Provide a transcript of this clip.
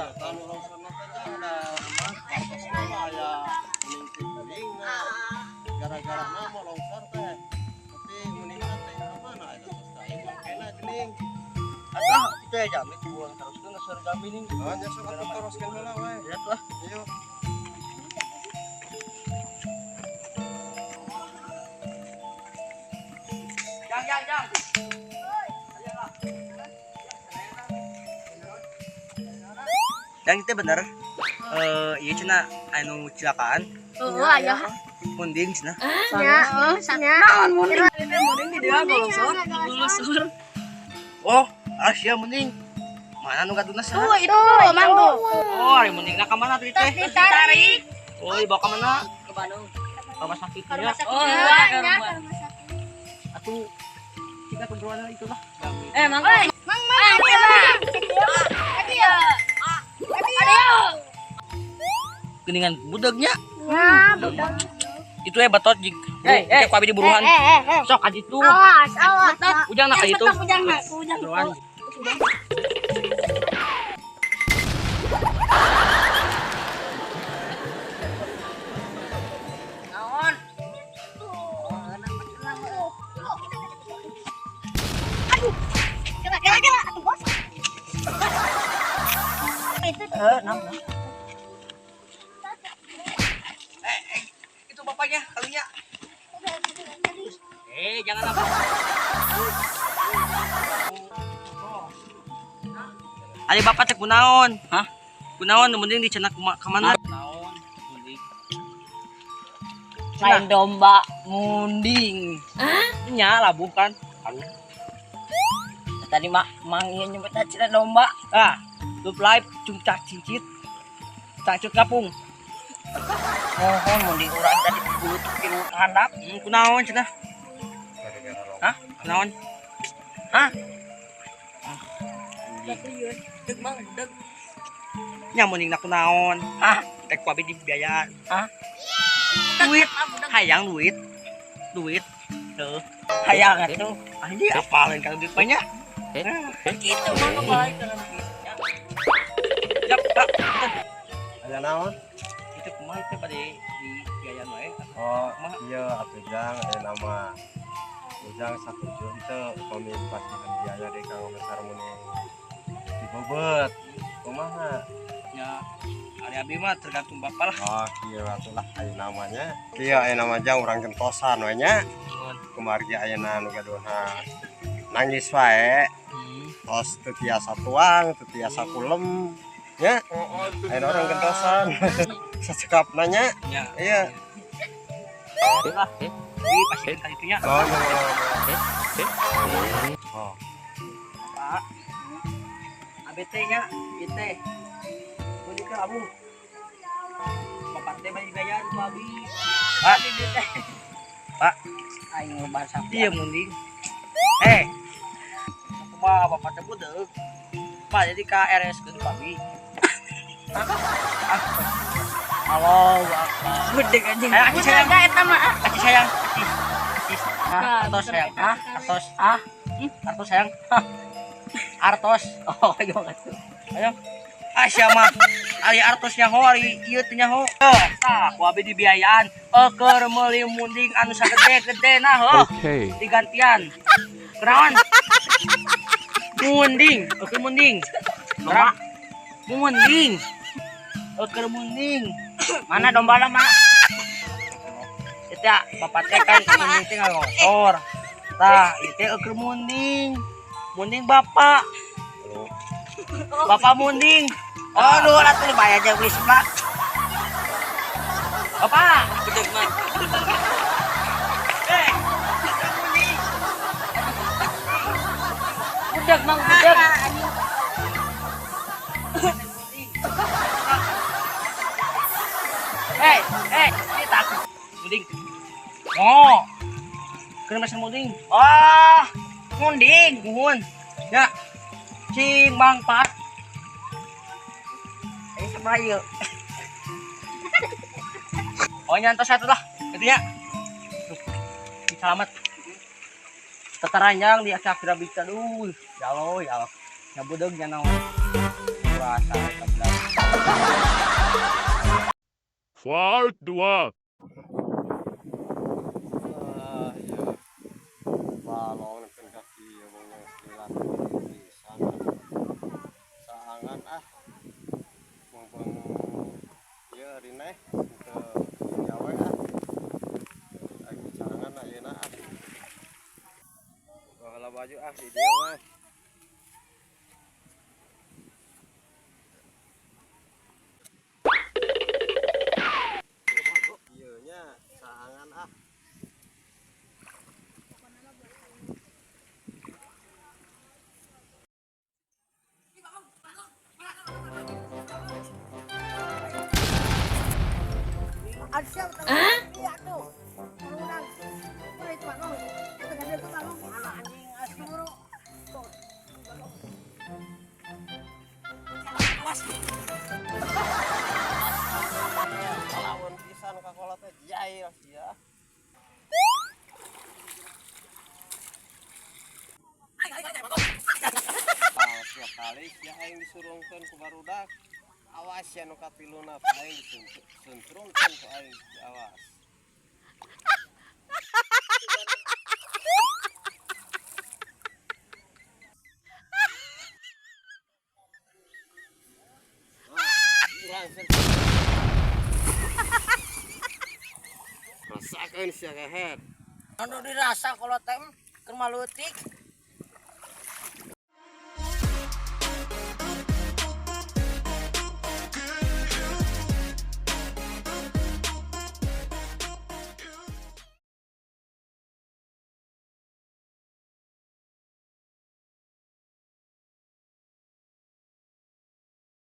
Tah, nu longsorna teh jang da artosna mah aya munding teuing na. Gara-gara na mau longsor teh. Tapi mundingna teh ka mana eta tos teh aya bangkena geuning. Atah itu ya jami buang teruskeun ngeseur jami nih. Oh, nya sok atuh teroskeun heula we. Lihat lah. Ayo. Jang, jang, jang. Yang itu bener. Eh, iya cenah anu cilakaan, Oh, aya. munding cenah. Nya, oh, nya. Naon munding? Munding di dia golosor. Golosor. Oh, ah sia munding. Mana nu gaduna Tuh, saha? itu tuh, mang tuh. Oh, ari mundingna ka mana tuh teh? Ditarik. Oh, dibawa ka mana? Ke Bandung. Ke rumah sakit Ke ya. rumah sakit. Oh, Ya, iya, ke nya, rumah. ke rumah sakit. Atuh kita tungguan itu lah. Eh, mang. Mang, mang, mang. Adio. Adio. Geningan budegnya. Ya, budak. Itu ya batot jig. Eh, eh. Ku abi diburuhan. Eh, eh, eh. Sok ka ditu. Awas, awas. Ujang nak ka ditu. Ujang nak, ujang. Buruan. Naon? Aduh. Kena, kena, kena. Aduh, bos. Itu Eh, naon? Eh, eh, itu bapaknya kalunya. Eh, jangan apa. Ari bapak teh kunaon? Hah? Kunaon nu mending dicenak ka mana? Kunaon? Mending. Lain domba munding. Nya labuh kan. Aduh. Tadi mak mang ieu nyebut cenah domba. Ah, lup live cungcak cincit. Cangcut kapung. Mohon munding urang tadi bulutuk tilu handap. Kunaon cenah? Gara-gara longsor. Hah? Kunaon? Hah? Deg mang, deg. Nya mending na kunaon? Hah? Teh ku abi dibiayaan. Hah? Duit, hayang duit. Duit. Tuh. Hayang atuh. Anjing apa lain kalau duit banyak? Gitu mang balik dalam gitu. Yap, Pak. Aya naon? Itu kumaha itu pada di biayaan wae. Oh, iya atuh jang aya nama. Ujang satuju henteu upami pasihan biaya deui kanggo meser munding dibeubeut. Kumaha? Ya, ari abi mah tergantung bapak lah. Oh, kieu atuh lah aya namanya. Kieu aya nama jang urang gentosan we nya. Kumargi ayeuna nu gaduhna nangis wae. Tos teu tiasa tuang, teu tiasa kulem nya. Ayeuna urang gentosan. Sacekapna nya. Ya. Iya. Lah, di pasti kita itunya. Oh, iya, iya, iya. Oh, Pak. ABT nya, ieu teh. Mun ke abu. Bapak teh bari dibayar ku abi. Pak, Pak, Aing bahasa. Iya munding. Eh. Kumaha bapak teh budeuk. Pak jadi ka RS keun ku abi. Ah. Allahu Akbar. Gede anjing. Ayo, Aki sayang. Budak eta mah. Aki sayang. Aki. Aki. Artos sayang. Hah? Artos. Ah? Artos sayang. Artos. Oh, iya atuh. Ayo. Ah siapa? Ari artos nyaho, ari ieu teh nyaho. Tah, ku abi dibiayaan. Keur meuli munding anu sagede-gede nah heuh. Okay. Digantian. Kunaon? Munding, keur munding. Domba. Munding. Keur munding. Mana domba lah, Mak? Itu ya, bapak teh kan munding teh ngalongsor. Tah, ieu teh keur munding. Munding bapak. Bapak munding. Oh, lu atuh bayar aja beli seblak. Bapak. Eh, munding. Budak, Mang, budak. Eh, eh, ini takut. Munding. Oh. Kena mesen munding. Oh, munding. Muhun. Ya. Cing Bang Pat. Eh, sebelah yuk. Oh, nyantos satu lah. Itu ya. Selamat. Tetaranjang di akhir-akhir bisa. Duh, ya Allah, ya Allah. Ya budeg nya naon. Rasa eta. Part 2. Ah, iya. Balong nepen ka kieu mong yang pisan. Saangan ah. Mumpung ieu rineh teu gawe ah. Aing caangan ayeuna ah. Baheula baju ah di dieu mah. Ieu nya saangan ah. Iya tuh. Urang. Itu balong. Itu itu balong. Alah anjing asmuro. Awas. Lawan pisan ka kolot teh jail sia. Ah, tiap kali sia aing disurungkeun ku barudak. Awas ya nu katiluna aing disuntrungkeun ku aing, awas. Rasakeun sia kehed. Anu dirasa kalau teh keur maleutik.